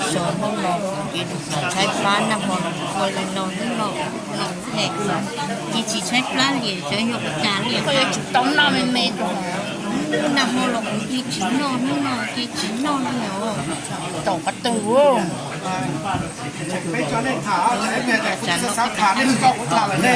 Sawv hnub no kuv cia li tshaib plab, nag hmo los kuv ua li no, hnub no los hem, cia tsis tshaib plab li, xyov yog ua cas li. Koj yuav tsum tau noj me me rau. Nag hmo los kuv cia tsis noj, hnub no cia tsis noj li os. Tau qhov twg? Tsam no kuv tham lawm ne.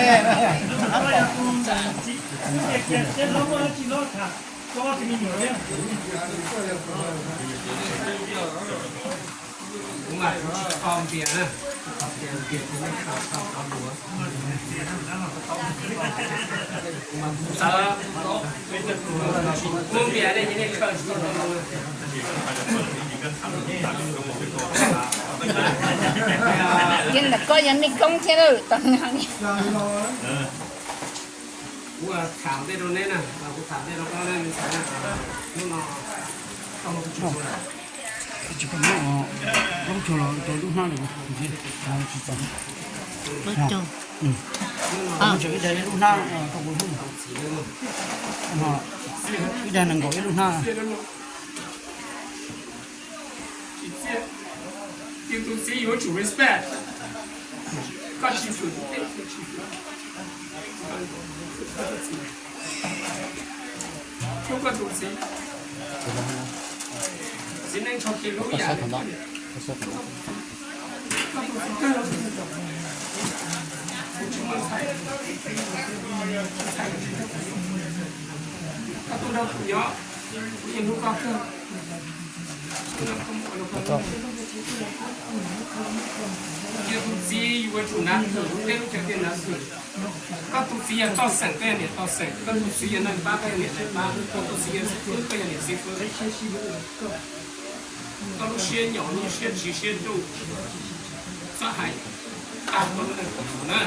Kuv mas kuv tsis kho npias na, kuv kho tias npias ces nej kho tau cov luav. Kuv mas kuv txawv, kuv npias nej ces nej kho tsis tau cov luav. Ces ntawm koj yog mej koob thiab lawm tau. Kuv tham ntej rau neb na, kuv tham ntej rau koj na, neb xav na, hnub no koj muaj lub tsuag los rau lub hnab, tsis tau. Hnub no ib lub hnab rau kuv hnub, ib dag nees nkaum ib lub hnab. Tsis txiaj, yus tus txiv yuav tsum respect. Koj tsis hwm, hlub koj tus txiv. Txiv neej ntsho kev hlub yam li koj tus txiv kawg, kuv tsis muaj ntxhais, ntxhais, koj tuaj nrog kuv nyob, kuv yeej hlub koj kawg. Yus tus txiv yuav tsum nav thwm, lub teb lub chaw thiaj nav thwm. Koj tus txiv yog toj xeem, koj yog niam toj xeem. Koj tus txiv yog neeg pab, koj yog niam neeg pab. Koj tus txiv yog xib fwb, koj yog niam xib fwb. Koj lub siab nyaum, lub siab tsiv siab nruj, txhob hais tag koj lub neej kuv na.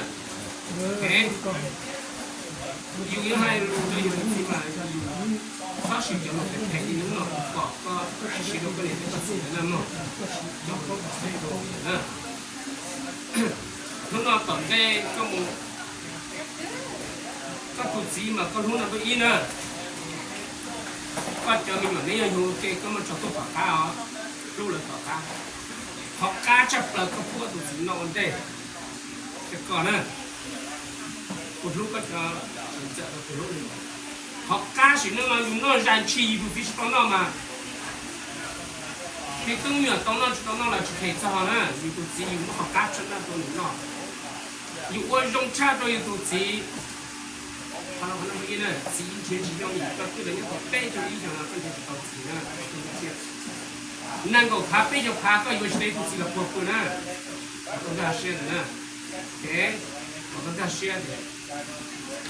Yus yuav hais lus rau yus tus txiv mas yog yus txhob siv cov lus phem phem li hnub no kom koj siv rau koj niam thiab koj txiv ntawd na mog. Cov koj txhob siv rau na. Hnub no tom ntej koj mus, koj tus txiv mas koj hlub no ntu ib na. Koj cov me nyuam neb yog yug ua ke koj muab tso tuaj tom qab os, hlub lawv tom qab. Qhov qab tshaj plaws koj pub koj tus txiv noj ua ntej, ces koj na, kuv hlub koj cov txiv ntxawm rau kuv hlub li. Qhov qab sim neej no yus noj zais ntshis yus tus txiv tsis tau noj mas, peb tub me nyuam tau noj tsis tau noj los tsis them txog na, yus tus txiv yus muab qhov qab tshaj noj rau nws noj. Yus ua zoo tshaj rau yus tus txiv. Qhov no qhov no ib na, txiv nrhiav tsis tau yus, koj twb los nyob tau peb caug ib xyoos no koj nrhiav tsis tau txiv na. Nees nkaum phav peb caug phav koj yuav tsis tau tus txiv los puag pw na. Kom koj nkag siab ntawm na. Ces kom koj nkag siab tias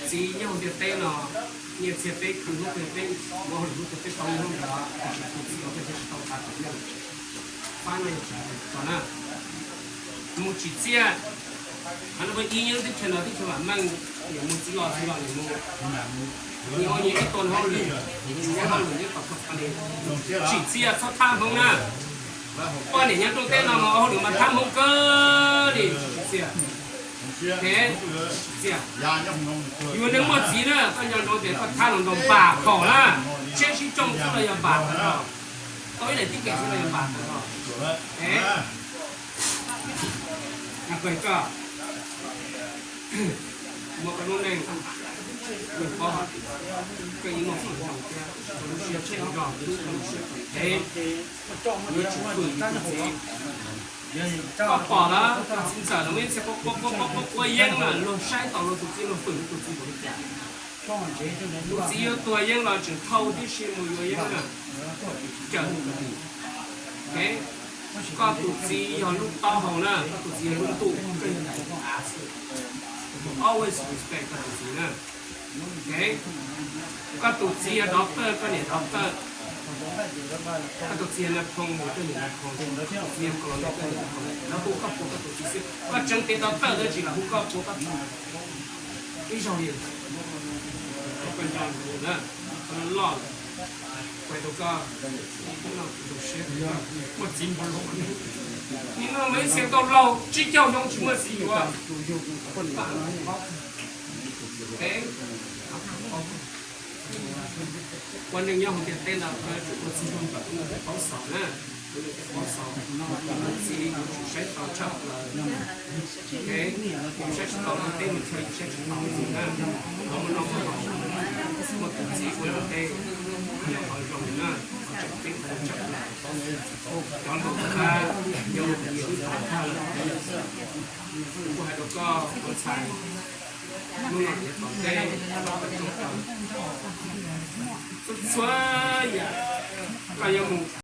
txiv nyob hauv ntiaj teb no, nyiaj txiag peb khwv hlub peb, muab hauj lwm hlub peb tau nyob ntawd, tiam sis tus txiv los koj nrhiav tsis tau phav tom ntej. Pab no yog tsis tau na. Mus tsim txiaj. Qhov no ib nyob teb chaws no teb chaws vam meej, niam mus txiv los txiv los niam mus. Nyias ua nyias ib tug hauj lwm, nyias hauj lwm nyob tom company. Tsim txiaj txhob thab Hmoob na. Poj niam nyob rooj teb no mas ua hauj lwm mas thab Hmoob kawg li, tsim txiaj. Tsim txiaj. Yus neeg muaj txiv na, koj nco ntsoov tias koj thab los ntau npam khaum na, tshiab sib tsoo xwb los yog npam tag nrho, tau ib daim tib kev xwb los yog npam tag nrho. Muaj koj lub neej, koj paub, koj yeej muaj qhov zoo thiab, koj lub siab tseem zog, koj lub siab tseem ntev, yuav tsum hwm yus tus txiv. Koj pom lawm, tus txiv ntxawm los muaj ib txhia quav quav quav quav yeeb lawm, luag saib tau luag tus txiv, luag hwm luag tus txiv npaum li cas. Tus txiv yuav tuag yeeb los tseem thau tib si mus yuav yeeb na. Cawm, koj tus txiv yog lub taub hau na, koj tus txiv yog lub ntuj, koj yog daim av xwb. Always respect koj tus txiv na. Koj tus txiv yog doctor, koj niam doctor. Koj tus txiv yog nas phoo, koj niam nas phoo. Koj tus txiv yog colonel, koj niam colonel. Lawv hu koj puas koj tus txiv xwb. Koj tseev tes doctor tab sis lawv hu koj puas koj tus txiv. Ib zaug li, koj nco ntsoov na, koj loj loj lawm, kuv hais rau koj, koj zoo siab, muaj txiv npaum li koj. Nim no muaj ib txhia tau laus tsib caug xyoo tsis muaj txiv yuav. Ua neej nyob hauv ntiaj teb no, tsum ua txiv ua ntxawm, ua neej teb paub xaus na, ua neej teb paub xaus, txiv yuav tsum saib tau tshaj plaws. Saib tsis taus luag teb mus chaw saib tsis taus na. Muaj noj muaj haus, muaj tus txiv ua luag teb, yog qhov zoo na, qhov tseem ceeb tshaj plaws. Cov lus qab yog ua tus yawm thaum tag lawm, kuv hais rau koj ua ntxhais, hnub no niam tom ntej, txhua txhua yam koj yuav mus